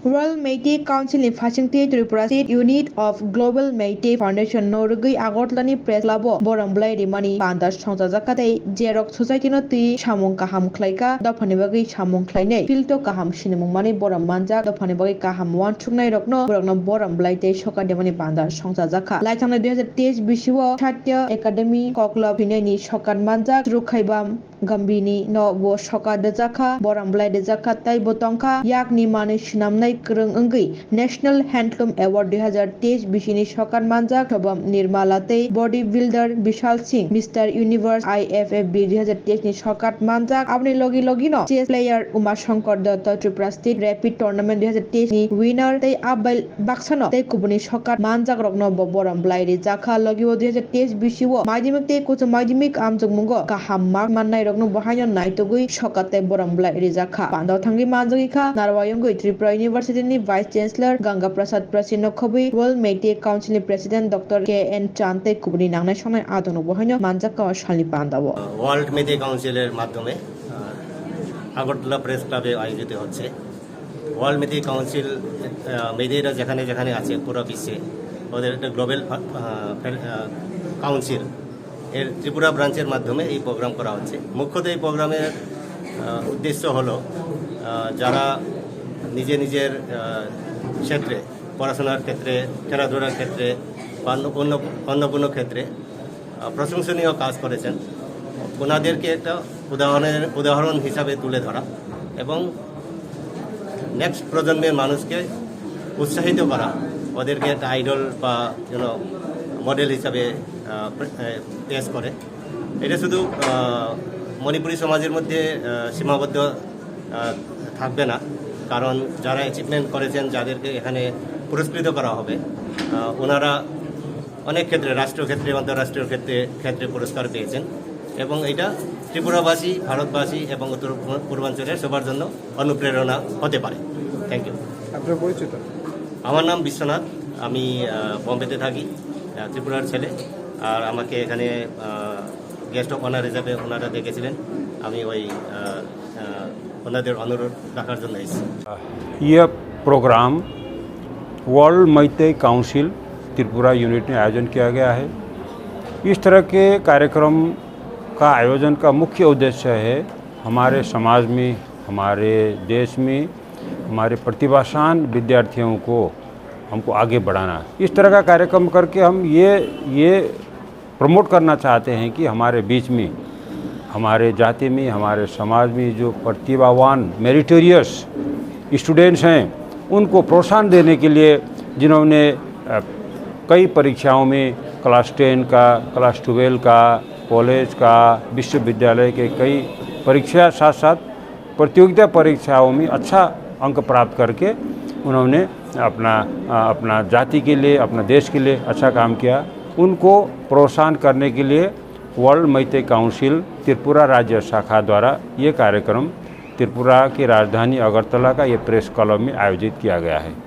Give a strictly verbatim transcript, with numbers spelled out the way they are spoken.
World Meitei Council ni phasingtwi Tripura State Unit of Global Meitei Foundation no rwgwi Agartala ni Press Club o borom bwlai rimani panda songchajak kha tei Xerox Society no twi samung kaham khlai kha, dophani bagwi samung khlainai field o kaham sinimung mani borom manjak, dophani bagwi kaham uansuknai rokno borokno borom bwlai tei sokat demani panda songchajak kha. Laithangnai dui hazar teis bisio Satya Academy Koklop hinai ni sokat manjak Srukhaiba Gambini no bo sokat rwjak kha, borom bwlai rwjak kha, tei bo tong kha yakni manwi swnamnai kwrwng wngwi National Handloom Award dui hazar teis bisini sokat manjak Shobham Nirmala tei Body Builder Bishal Singh, Mister Universe I F F B dui hazar teis ni sokat manjak. Aboni logi logi no chess player Uma Shankar Dutta Tripura State Rapid Tournament dui hazar teis ni winner tei abai baksano tei kubuni sokat manjak rokno bo borom bwlai rijak kha. Logi o dui hazar teis bisio madhyamik tei uccho madhyamik amjokmungo kaham mark mannai rokno bo haino naitugwi sokat tei borom bwlai rijak kha. Pandao thangwi manjagwi kha narwai wngwi Tripura University ni Vice Chancellor Ganga Prasad Prasi no khobwi World Meitei Council ni President Doctor K N Chan tei kubuni nangnai songnai adongo bo haino manjak kha o salni pandao. World Meitei Council এর মাধ্যমে, আহ, আগরতলা প্রেস ক্লাবে আয়োজিত হচ্ছে। ওয়ার্ল্ড মেইতেই কাউন্সিল, আহ, মেইতেইরা যেখানে যেখানে আছে পুরো বিশ্বে, ওদের একটা গ্লোবাল, আহ, ফেল-, আহ, কাউন্সিল এর ত্রিপুরা ব্রাঞ্চের মাধ্যমে এই প্রোগ্রাম করা হচ্ছে। মুখ্যত এই প্রোগ্রামের, আহ, উদ্দেশ্য হলো, আহ, যারা নিজে নিজের, আহ, ক্ষেত্রে, পড়াশোনার ক্ষেত্রে, খেলাধুলার ক্ষেত্রে বা অন্য, অন্য, অন্য কোনো ক্ষেত্রে আহ, প্রশংসনীয় কাজ করেছেন, ওনাদেরকে একটা উদাহরণের, উদাহরণ হিসাবে তুলে ধরা এবং নেক্সট প্রজন্মের মানুষকে উৎসাহিত করা, ওদেরকে একটা আইডল বা যেন মডেল হিসাবে, আহ, প্রে-, আহ, পেশ করে। এটা শুধু, আহ, মণিপুরী সমাজের মধ্যে, আহ, সীমাবদ্ধ, আহ, থাকবে না, কারণ যারা অ্যাচিভমেন্ট করেছেন, যাদেরকে এখানে পুরস্কৃত করা হবে, আহ, ওনারা অনেক ক্ষেত্রে, রাষ্ট্রীয় ক্ষেত্রে, আন্তঃরাষ্ট্রীয় ক্ষেত্রে, ক্ষেত্রে পুরস্কার পেয়েছেন এবং এটা ত্রিপুরাবাসী, ভারতবাসী এবং উত্তর পূর্বাঞ্চলের সবার জন্য অনুপ্রেরণা হতে পারে। Thank you. আপনার পরিচিত? আমার নাম বিশ্বনাথ, আমি, আহ, বোম্বেতে থাকি, আহ, ত্রিপুরার ছেলে। আর আমাকে এখানে, আহ, গেস্ট অফ অনার হিসাবে ওনারা ডেকেছিলেন, আমি ওই, আহ, আহ, ওনাদের অনুরোধ রাখার জন্য এসেছি। यह प्रोग्राम वर्ल्ड मैतेई काउंसिल त्रिपुरा यूनिट ने आयोजन किया गया है। इस तरह के कार्यक्रम का आयोजन का मुख्य उद्देश्य है हमारे समाज में, हमारे देश में हमारे प्रतिभाशान विद्यार्थियों को हमको आगे बढ़ाना। इस तरह का कार्यक्रम करके हम ये, ये प्रमोट करना चाहते हैं कि हमारे बीच में, हमारे जाति में, हमारे समाज में जो प्रतिभावान, मेरिटोरियस स्टूडेंट्स हैं, उनको प्रोत्साहन देने के लिए जिन्होंने, अ, कई परीक्षाओं में क्लास टेन का, क्लास ट्वेल्व का, कॉलेज का, विश्वविद्यालय के कई परीक्षा, साथ-साथ प्रतियोगिता परीक्षाओं में अच्छा अंक प्राप्त करके उन्होंने अपना, अ, अपना जाति के लिए, अपना देश के लिए अच्छा काम किया। उनको प्रोत्साहन करने के लिए वर्ल्ड मैतेई काउंसिल त्रिपुरा राज्य शाखा द्वारा ये कार्यक्रम त्रिपुरा की राजधानी अगरतला का ये प्रेस क्लब में आयोजित किया गया है।